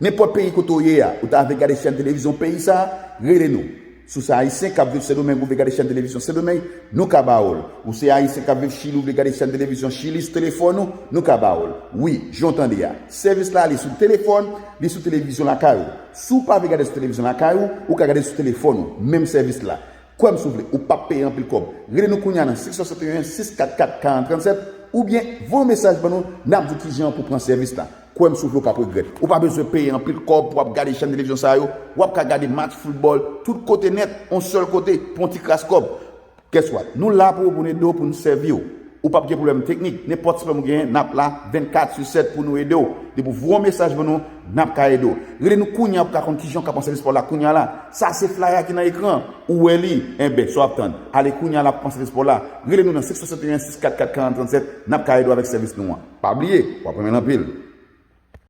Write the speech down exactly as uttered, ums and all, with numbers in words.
Nenpòt peyi kote w ye a, ou ta vle gade chèn televizyon peyi sa a, rele nou. Si w se Ayisyen k ap viv Sendomeng, ou vle gade chèn televizyon Sendomeng, nou ka ba w l. Ou se Ayisyen k ap viv Chili, ou vle gade chèn televizyon Chili sou telefòn ou, nou ka ba w l. Wi, jan w tande a. Sèvis la, li sou telefòn, li sou televizyon lakay ou. Si w pa vle gade sou televizyon lakay ou, ou ka gade sou telefòn ou. Menm sèvis la. Kwè m si w vle, ou p ap peye anpil kòb. Rele nou kounye a nan senk swasanteyen, sis kat kat, karant trannsèt, oubyen voye yon mesaj ban nou, n ap di w kijan pou pran sèvis la. Kwè m si w vle, ou p ap regrèt. Ou pa bezwen peye anpil kòb pou w ap gade chèn televizyon sa yo. W ap ka gade match foutbòl tout kote nèt, yon sèl kote, pou yon ti kras kòb. Guess what? Nou la pou w, pou n ede w, pou n sèvi w. Ou p ap gen pwoblèm teknik. Nenpòt ti pwoblèm ou genyen, n ap la vennkat sou sèt pou nou ede w. Depi w voye yon mesaj ban nou, n ap ka ede w. Rele nou kounye a pou w ka konn kijan w ka pran sèvis pa w la kounye a la. Sa se flyer ki nan ekran. Ou wè li, enben, sa w ap tann. Ale kounye a la pou pran sèvis pa w la. Rele nou nan senk swasanteyen, sis kat kat, karant trannsèt, n ap ka ede w avèk sèvis nou an. Pa bliye, w ap renmen l anpil.